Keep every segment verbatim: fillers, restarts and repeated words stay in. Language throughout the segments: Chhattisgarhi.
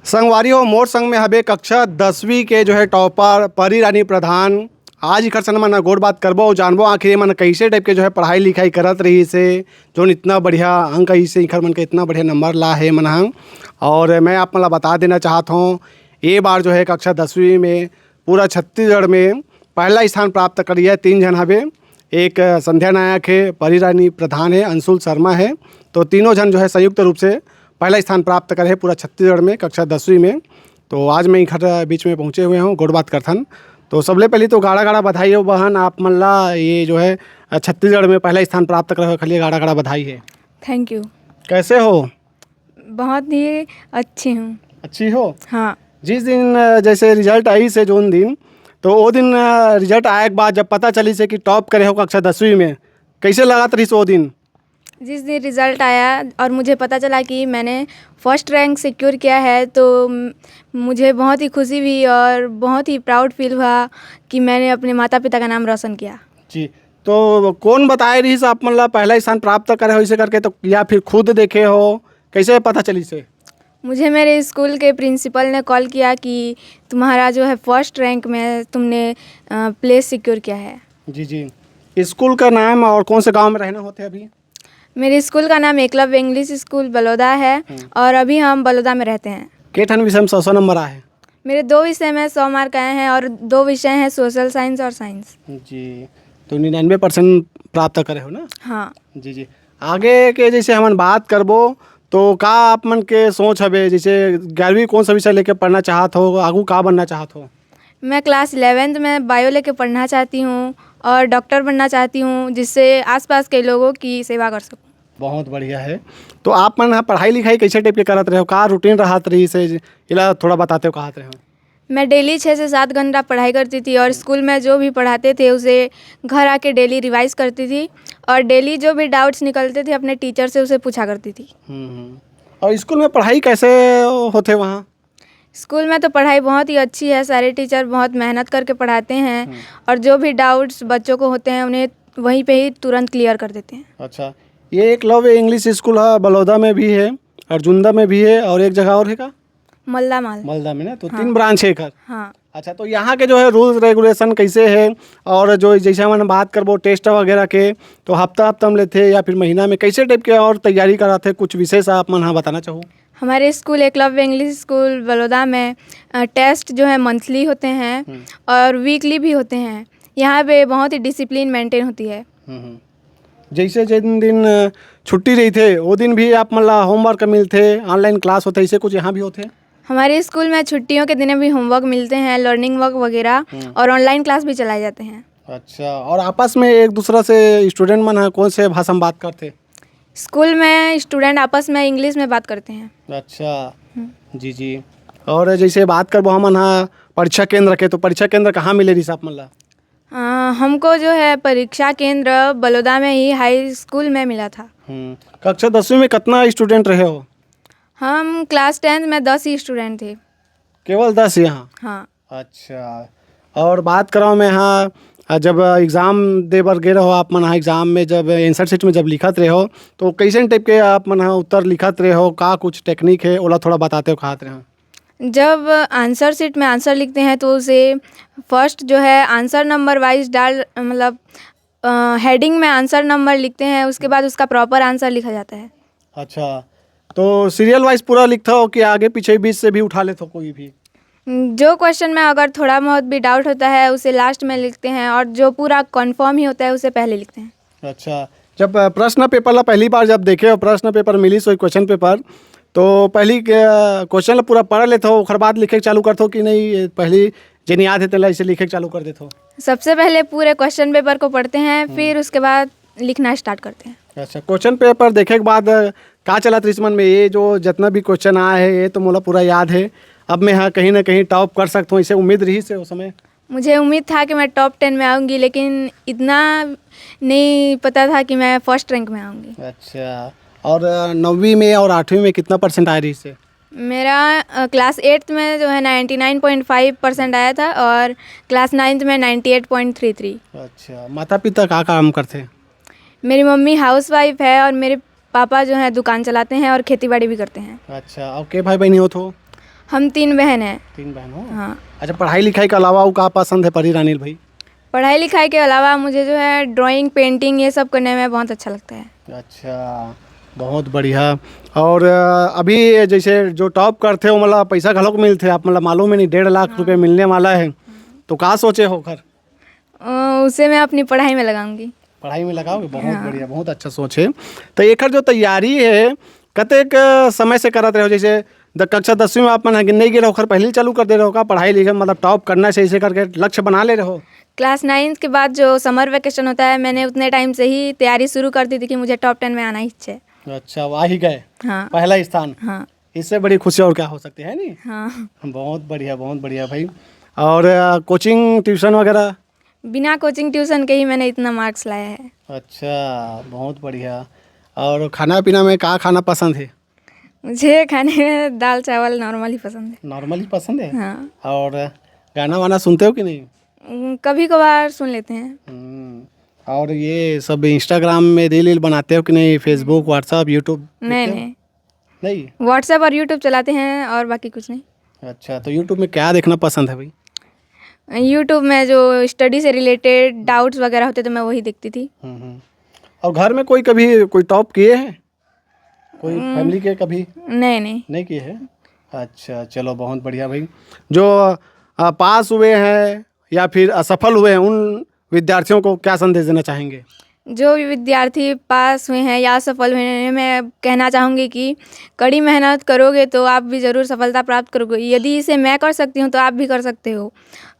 संगवारी हो, मोर संग में हबे कक्षा दसवीं के जो है टॉपर परी रानी प्रधान। आज इखर से हमन गोठ बात करबो अउ जानबो आखिर ये मन कैसे टाइप के जो है पढ़ाई लिखाई करत रहिस हे, जोन इतना बढ़िया अंक आइस हे, इखर मन के इतना बढ़िया नंबर ला हे मन ह। और मैं आप मन ला बता देना चाहत हूँ, ये बार जो है कक्षा दसवीं में पूरा छत्तीसगढ़ में पहला स्थान प्राप्त करिया तीन झन हवे। एक संध्या नायक है, परी रानी प्रधान है, अंशुल शर्मा है। तो तीनों झन जो है संयुक्त रूप से पहला स्थान प्राप्त करे है पूरा छत्तीसगढ़ में कक्षा दसवीं में। तो आज मैं इखर बीच में पहुँचे हुए हूँ, गोठ बात करथन। तो सबले पहली तो गाड़ा गाड़ा बधाई हो बहन, आप मन ला ये जो है छत्तीसगढ़ में पहला स्थान प्राप्त करे हो, खलिए गाड़ा गाड़ा बधाई है। Thank you. कैसे हो? बहुत ही अच्छी हूँ। अच्छी हो? हाँ। जिस दिन अ, जैसे रिजल्ट आइस हे जोन दिन, तो वो दिन अ, रिजल्ट आए के बाद जब पता चलिस हे कि टॉप करे हो कक्षा दसवीं में, कैसे लगत रहिस वो दिन? जिस दिन रिजल्ट आया और मुझे पता चला कि मैंने फर्स्ट रैंक सिक्योर किया है, तो म- मुझे बहुत ही खुशी हुई और बहुत ही प्राउड फील हुआ कि मैंने अपने माता पिता का नाम रोशन किया। जी, तो कौन बताए रहिस आप मन ला पहला स्थान प्राप्त करे हो इसे करके, तो या फिर खुद देखे हो, कैसे पता चलिस हे? मुझे मेरे स्कूल के प्रिंसिपल ने कॉल किया कि तुम्हारा जो है फर्स्ट रैंक में तुमने प्लेस सिक्योर किया है। जी जी। स्कूल का नाम और कौन से गांव में रहना होते अभी? मेरे स्कूल का नाम एकलव्य इंग्लिश स्कूल बलौदा है और अभी हम बलौदा में रहते हैं। के ठन विषय में सौ सौ नंबर आए? मेरे दो विषय में सौ मार्क आए हैं और दो विषय हैं सोशल साइंस और साइंस। जी, तो निन्यानवे परसेंट प्राप्त करे हो ना? हाँ। जी जी। आगे के जैसे हमन बात करबो, तो का आप मन के सोच हवे, जैसे ग्यारहवीं कौन सा विषय लेके पढ़ना चाहत हो, आगू का बनना चाहत हो? मैं क्लास इलेवेंथ में बायो लेके पढ़ना चाहती हूँ और डॉक्टर बनना चाहती हूँ, जिससे आसपास के लोगों की सेवा कर सकूँ। बहुत बढ़िया है। तो आप मन ह पढ़ाई लिखाई कैसे टाइप के करत रहे हो, का रूटीन रहत रहिस हे, इला थोड़ा बताते हो, कहत रहे हो? मैं डेली छः से सात घंटा पढ़ाई करती थी और स्कूल में जो भी पढ़ाते थे उसे घर आके डेली रिवाइज करती थी और डेली जो भी डाउट्स निकलते थे अपने टीचर से उसे पूछा करती थी। हम्म हम्म। और स्कूल में पढ़ाई कैसे होते वहाँ? स्कूल में तो पढ़ाई बहुत ही अच्छी है, सारे टीचर बहुत मेहनत करके पढ़ाते हैं और जो भी डाउट्स बच्चों को होते हैं उन्हें वहीं पे ही तुरंत क्लियर कर देते हैं। अच्छा, ये एकलव्य इंग्लिश स्कूल है, बलौदा में भी है, अर्जुंदा में भी है, और एक जगह और है का? मल्ला माल। मलदा में ना, तो हाँ। तीन ब्रांच है एकर। हाँ। अच्छा, तो यहाँ के जो है रूल्स रेगुलेशन कैसे है, और जो जैसे हमन बात करबो टेस्ट वगैरह के, तो हफ्ता हफ्ता में लेथे या फिर महीना में, कैसे टाइप के और तैयारी कराथे, कुछ विशेष आप मन हाँ बताना चाहो? हमारे school Eklavya English school Baloda में अ, टेस्ट जो है मंथली होते हैं और वीकली भी होते हैं। यहाँ पे बहुत ही डिसिप्लिन मेंटेन होती है। हम्म, हम्म। जैसे जिन दिन अ, छुट्टी रहिथे, वो दिन भी आप मन ला होमवर्क मिलथे, ऑनलाइन क्लास होथे, ऐसे कुछ यहाँ भी होथे? हमारे स्कूल में छुट्टियों के दिनों भी होमवर्क मिलते हैं, लर्निंग वर्क वगैरह, और ऑनलाइन क्लास भी चलाए जाते हैं। अच्छा, और आपस में एक दूसरा से स्टूडेंट मन ह कौन से भाषा में बात करथे? स्कूल में स्टूडेंट आपस में इंग्लिश में बात करते हैं। अच्छा, जी जी। और जैसे बात करबो हमन ह परीक्षा केंद्र के, तो परीक्षा केंद्र कहाँ मिले रिहिस आप मन ला? अ, हमको जो है परीक्षा केंद्र बलौदा में ही हाई स्कूल में मिला था। हम्म, कक्षा दसवीं में कितना स्टूडेंट रहे हो? हम क्लास टेंथ में दस ही स्टूडेंट थे। केवल दस यहाँ? हाँ। अच्छा, और बात कराओ मैं हाँ, आ, जब एग्ज़ाम दे बर गे रहो आप मन, हाँ, एग्ज़ाम में जब आंसर शीट में जब लिखत रहे हो, तो कैसन टाइप के आप मन हाँ उत्तर लिखत रहे हो, का कुछ टेक्निक है, ओला थोड़ा बताते हो, कहत रहे हो? जब आंसर शीट में आंसर लिखते हैं तो उसे फर्स्ट जो है आंसर नंबर वाइज डाल, मतलब हेडिंग में आंसर नंबर लिखते हैं, उसके बाद उसका प्रॉपर आंसर लिखा जाता है। अच्छा, तो सीरियल वाइज पूरा लिखता हो कि आगे पीछे बीच से भी उठा लेते हो कोई भी? जो क्वेश्चन में अगर थोड़ा बहुत भी डाउट होता है उसे लास्ट में लिखते हैं और जो पूरा कंफर्म ही होता है उसे पहले लिखते हैं। अच्छा, जब अ, प्रश्न पेपर ला पहली बार जब देखे हो, प्रश्न पेपर मिलिस होही, क्वेश्चन पेपर, तो पहली क्वेश्चन ला पूरा पढ़ लेते हो, ओकर बाद लिखे के चालू करते हो कि नहीं, पहली जेन याद है तेला इसे लिखे के चालू कर देते हो? सबसे पहले पूरे क्वेश्चन पेपर को पढ़ते हैं, फिर उसके बाद लिखना स्टार्ट करते हैं। अच्छा, क्वेश्चन पेपर देखे के बाद अ, का चलत रहिस मन में, ये जो जितना भी क्वेश्चन आए है ये तो मोला पूरा याद है, अब मैं हाँ कहीं ना कहीं टॉप कर सकता हूँ, इसे उम्मीद रहिस हे उस समय? मुझे उम्मीद था कि मैं टॉप टेन में आऊँगी, लेकिन इतना नहीं पता था कि मैं फर्स्ट रैंक में आऊँगी। अच्छा, और अ, नौवीं में और आठवीं में कितना परसेंट आए रहिस हे? मेरा अ, क्लास एट्थ में जो है ninety nine point five percent आया था और क्लास नाइन्थ में ninety eight point three three. अच्छा, माता पिता का काम करते? मेरी मम्मी हाउसवाइफ है और मेरे पापा जो है दुकान चलाते हैं और खेती बाड़ी भी करते हैं। अच्छा, और के भाई बहनी हो तो? हम तीन बहन हैं। तीन बहन हो? हाँ। अच्छा, पढ़ाई लिखाई के अलावा वो का पसंद है परी रानी भाई? पढ़ाई लिखाई के अलावा मुझे जो है ड्राइंग, पेंटिंग, ये सब करने में बहुत अच्छा लगता है। अच्छा, बहुत बढ़िया। और अ, अभी जैसे जो टॉप करते हो, मतलब पैसा घलोक मिलते, आप मतलब मालूम है नहीं, डेढ़ लाख रुपए मिलने वाला है, तो का सोचे हो घर? अ, उसे मैं अपनी पढ़ाई में लगाऊंगी। पढ़ाई में लगाओगे? बहुत हाँ। बढ़िया, बहुत अच्छा सोच है। तो एकर जो तैयारी है, कतेक समय से करत रहे हो? जैसे द-, कक्षा दसवीं में आप मन ह नहीं गिरे हो, ओखर पहले ही चालू कर दे रहे हो का पढ़ाई लिखाई, मतलब टॉप करना है, ऐसे करके लक्ष्य बना ले रहे हो? क्लास नाइन्थ के बाद जो समर वेकेशन होता है, मैंने उतने टाइम से ही तैयारी शुरू कर दी थी कि मुझे टॉप टेन में आना ही है। अच्छा, वो आ ही गए। हाँ। पहला स्थान। हाँ। इससे बड़ी खुशी और क्या हो सकती है, नहीं? हाँ। बहुत बढ़िया, बहुत बढ़िया भाई। और अ, कोचिंग, ट्यूशन वगैरह? बिना कोचिंग ट्यूशन के ही मैंने इतना मार्क्स लाया है। अच्छा, बहुत बढ़िया। और खाना पीना में का खाना पसंद है? मुझे खाने में दाल चावल नॉर्मल ही पसंद है। नॉर्मल ही पसंद है? हाँ। और गाना वाना सुनते हो कि नहीं? उम, कभी कभार सुन लेते हैं। हम्म, और ये सब Instagram में रील वील बनाते हो कि नहीं? Facebook, WhatsApp, YouTube नहीं, देखते हो? नहीं। नहीं? WhatsApp और YouTube चलाते हैं और बाकी कुछ नहीं। अच्छा, तो YouTube में क्या देखना पसंद है भाई? YouTube में जो स्टडी से रिलेटेड डाउट्स वगैरह होते तो मैं वही देखती थी। हम्म, हम्म। और घर में कोई कभी कोई टॉप किए हैं? कोई हम्म। फैमिली के कभी? नहीं, नहीं। नहीं किए हैं? अच्छा, चलो बहुत बढ़िया भाई। जो अ, पास हुए हैं या फिर असफल हुए हैं, उन विद्यार्थियों को क्या संदेश देना चाहेंगे? जो भी विद्यार्थी पास हुए हैं या असफल हुए हैं, मैं कहना चाहूँगी कि कड़ी मेहनत करोगे तो आप भी ज़रूर सफलता प्राप्त करोगे। यदि इसे मैं कर सकती हूँ तो आप भी कर सकते हो।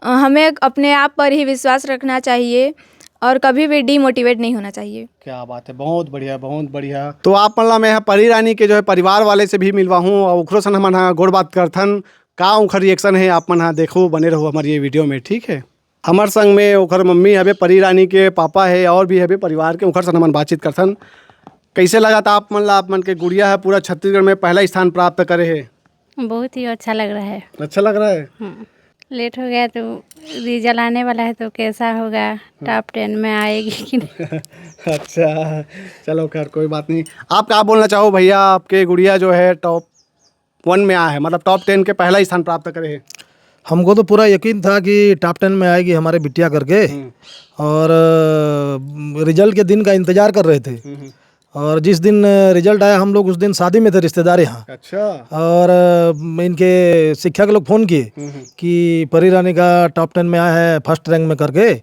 अ, हमें अपने आप पर ही विश्वास रखना चाहिए और कभी भी डीमोटिवेट नहीं होना चाहिए। क्या बात है, बहुत बढ़िया, बहुत बढ़िया। तो आप मन ला मैं ह परी रानी के जो है परिवार वाले से भी मिलवाहूँ और ओखरो सन हमन ह गोठ बात करथन। का ओखर रिएक्शन है, आप मन ह देखो, बने रहो हमारी ये वीडियो में, ठीक है? हमर संग में ओखर मम्मी हवे, परी रानी के पापा है और भी हवे परिवार के, ओखर सन हमन बातचीत करथन। कैसे लगत आप मन ला, आप मन के गुड़िया है पूरा छत्तीसगढ़ में पहला स्थान प्राप्त करे है? बहुत ही अच्छा लग रहा है। अच्छा लग रहा है? हम्म। लेट हो गया तो रिजल्ट आने वाला है तो कैसा होगा, टॉप टेन में आएगी कि नहीं? अच्छा, चलो खैर कोई बात नहीं। आप का बोलना चाहो भैया, आपके गुड़िया जो है टॉप वन में आया है, मतलब टॉप टेन के पहला स्थान प्राप्त करे है? हमको तो पूरा यकीन था कि टॉप टेन में आएगी हमारे बिटिया करके, हम्म। और अ, रिजल्ट के दिन का इंतज़ार कर रहे थे। हम्म, हम्म। और जिस दिन अ, रिजल्ट आया, हम लोग उस दिन शादी में थे रिश्तेदार यहाँ। अच्छा। और अ, इनके शिक्षक लोग फ़ोन किए हम्म, हम्म। कि परी रानी का टॉप टेन में आया है फर्स्ट रैंक में करके,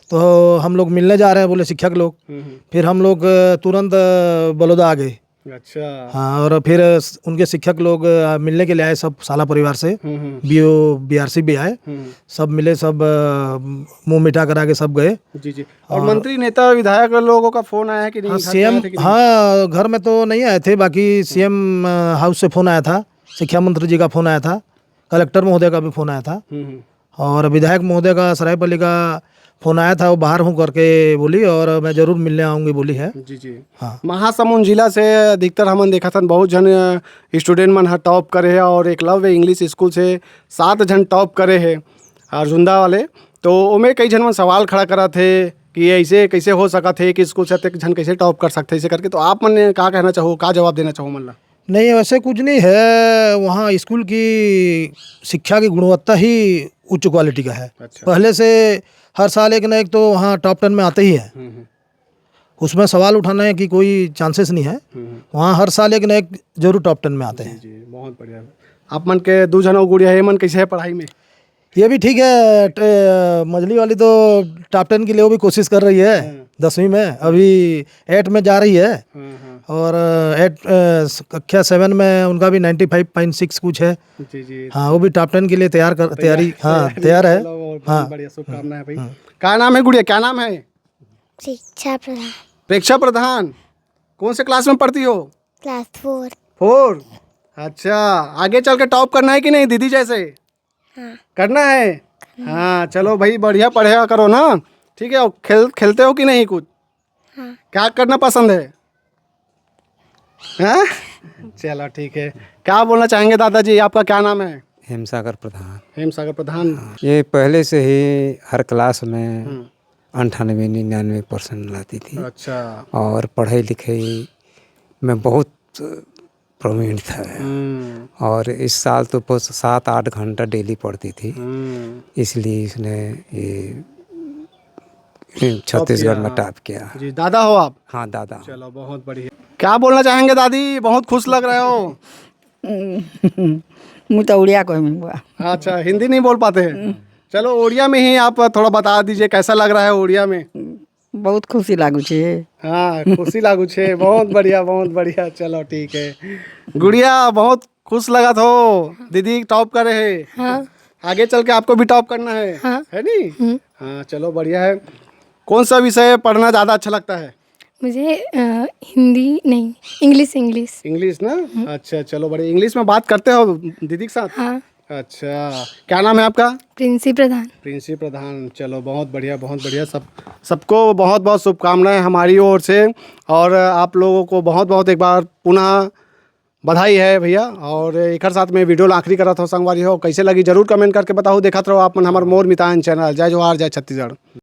तो हम लोग मिलने जा रहे हैं, बोले शिक्षक लोग। हम्म, हम्म। फिर हम लोग अ, तुरंत अ, बलौदा आ गए। अच्छा। हाँ, और फिर स-, उनके शिक्षक लोग अ, मिलने के लिए आए सब साला परिवार से। हम्म, हम्म। बीओ, बीआरसी भी आए। हम्म। सब मिले, सब अ, मुंह मीठा करा के सब गए। जी, जी। और और मंत्री, नेता, विधायक लोगों का फोन आया है कि नहीं? हाँ, घर पे आए सीएम, थे कि नहीं? हाँ, घर में तो नहीं आए थे, बाकी हम्म। सीएम अ, हाउस से फोन आया था, शिक्षा मंत्री जी का फोन आया था, कलेक्टर महोदय का भी फोन आया था। हम्म, हम्म। और विधायक महोदय का सरायपाली का फोन आया था, वो बाहर हूँ करके बोली और मैं जरूर मिलने आऊँगी बोली है। जी, जी। हाँ। महासमुंद जिला से अधिकतर हमन देखत हन, बहुत झन, अ, स्टूडेंट मन ह टॉप करे हे और एकलव्य इंग्लिश स्कूल से सात झन टॉप करे हे अर्जुंदा वाले। तो ओमे कई झन मन सवाल खड़ा करत हे कि ऐसे कैसे हो सकत हे कि स्कूल से अतेक झन कैसे टॉप कर सकथे, ऐसे करके। तो आप मन का कहना चाहो, का जवाब देना चाहो मन ला? नहीं, वैसे कुछ नहीं है। वहाँ स्कूल की शिक्षा की गुणवत्ता ही उच्च क्वालिटी का है। अच्छा। पहले से हर साल एक ना एक तो वहाँ टॉप टेन में आते ही हैं। हम्म, हम्म। उसमें सवाल उठाने की कोई चांसेस नहीं है। हम्म, हम्म। वहाँ हर साल एक ना एक जरूर टॉप टेन में आते जी, हैं। जी, बहुत बढ़िया। आप मन के दू झन अउ गुड़िया, ये मन कैसे है पढ़ाई में? ये भी ठीक है। ट-, मझली वाली तो टॉप टेन के लिए वो भी कोशिश कर रही है, हाँ। दसवीं में, अभी एट में जा रही है। हाँ, हाँ। और एट, अ, स-, कक्षा सेवन में उनका भी नाइन्टी फ़ाइव पॉइंट सिक्स कुछ है। जी, जी। हाँ, वो भी टॉप टेन के लिए तैयार कर, तैयार, तैयारी, हाँ, तैयारी तैयार है। चलो, और बहुत हाँ। बढ़िया, शुभकामनाएं भाई। हाँ। क्या नाम है गुड़िया, क्या नाम है? प्रेक्षा प्रधान। प्रेक्षा प्रधान, कौन से क्लास में पढ़ती हो? Class four. फ़ोर? अच्छा, आगे चल के टॉप करना है कि नहीं दीदी जैसे? हाँ। करना है? हाँ, चलो भाई, बढ़िया पढ़ा करो ना, ठीक है? और खेल, खेलते हो कि नहीं कुछ? हाँ। क्या करना पसंद है? हाँ? चलो, ठीक है। क्या बोलना चाहेंगे दादाजी, आपका क्या नाम है? हेमसागर प्रधान। हेमसागर प्रधान। हाँ, ये पहले से ही हर क्लास में हम्म। अंठानवे निन्यानवे परसेंट लाती थी। अच्छा। और पढ़ाई लिखाई में बहुत प्रवीण था। हम्म। और इस साल तो वो सात आठ घंटा डेली पढ़ती थी, हम्म। इसलिए इसने ये छत्तीसगढ़ में टॉप किया। जी, दादा हो आप? हाँ, दादा। चलो, बहुत बढ़िया। क्या बोलना चाहेंगे दादी, बहुत खुश लग रहे हो? मुँह तो उड़िया कोई में हुआ। अच्छा, हिंदी नहीं बोल पाते हैं? चलो, उड़िया में ही आप थोड़ा बता दीजिए, कैसा लग रहा है उड़िया में? बहुत खुशी लागू छे। हाँ, खुशी लागू छे। बहुत बढ़िया, बहुत बढ़िया। चलो, ठीक है। गुड़िया, बहुत खुश लगत हो, दीदी टॉप करे है। हाँ। आगे चल के आपको भी टॉप करना है, हाँ। है नी? हम्म। हाँ, चलो, बढ़िया है। कौन सा विषय पढ़ना ज़्यादा अच्छा लगता है? मुझे, अ, हिंदी नहीं, इंग्लिश, इंग्लिश। इंग्लिश ना? हम्म। अच्छा, चलो, बढ़िया। इंग्लिश में बात करते हो दीदी के साथ? हाँ। अच्छा, क्या नाम है आपका? प्रिंसी प्रधान। प्रिंसी प्रधान, चलो, बहुत बढ़िया, बहुत बढ़िया। सब, सबको बहुत बहुत शुभकामनाएं हमारी ओर से, और आप लोगों को बहुत बहुत एक बार पुनः बधाई है भैया। और एकर साथ में वीडियो ला आखिरी करत हो संगवारी हो, कैसे लगी जरूर कमेंट करके बताओ। देखत रहो आप मन हमर मोर मितान चैनल। जय जोहार, जय छत्तीसगढ़।